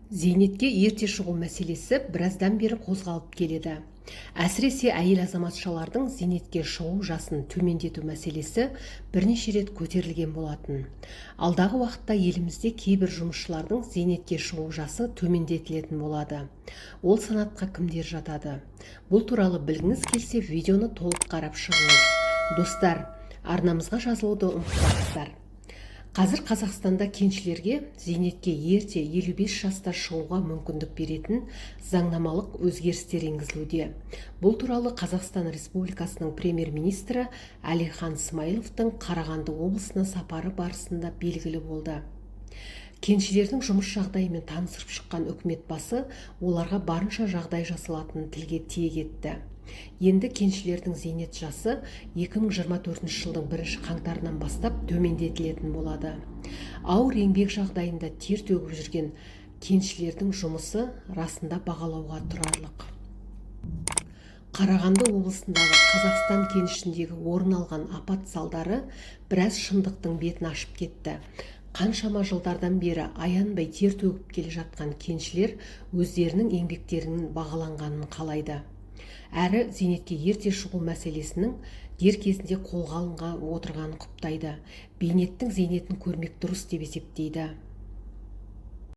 Зейнетке ерте шығу мәселесі біраздан бері қозғалып келеді. Әсіресе әйел азаматшалардың зейнетке шығу жасын төмендету мәселесі бірнеше рет көтерілген болатын. Алдағы уақытта елімізде кейбір жұмысшылардың зейнетке шығу жасы төмендетілетін болады. Ол санатқа кімдер жатады? Бұл туралы білгіңіз келсе, видеоны толық қарап шығыңыз. Достар, арнамызға жазылуды ұмытпаңыздар. Қазір Қазақстанда кеншілерге зейнетке ерте, 55 жаста шығуға мүмкіндік беретін заңнамалық өзгерістер енгізілуде. Бұл туралы Қазақстан Республикасының премьер-министрі Әлихан Смайыловтың Қарағанды облысына сапары барысында белгілі болды. Кеншілердің жұмыс жағдайымен танысып шыққан үкімет басы оларға барынша жағдай жасалатынын тілге тиек етті. Енді кеншілердің зейнет жасы 2024 жылдың бірінші қаңтарынан бастап төмендетілетін болады. Ауыр еңбек жағдайында тер төгіп жүрген кеншілердің жұмысы расында бағалауға тұрарлық. Қарағанды облысындағы Қазақстан кенішіндегі орын алған апат салдары біраз шындықтың бетін ашып кетті. Қаншама жылдардан бері аянбай тер төгіп келе жатқан кеншілер өздерінің еңбектерінің бағаланғанын қалайды. Әрі зейнетке ерте шығу мәселесінің дер кезінде қолға алынған отырғанын құптайды. Бейнеттің зейнетін көрмек дұрыс деп есептейді.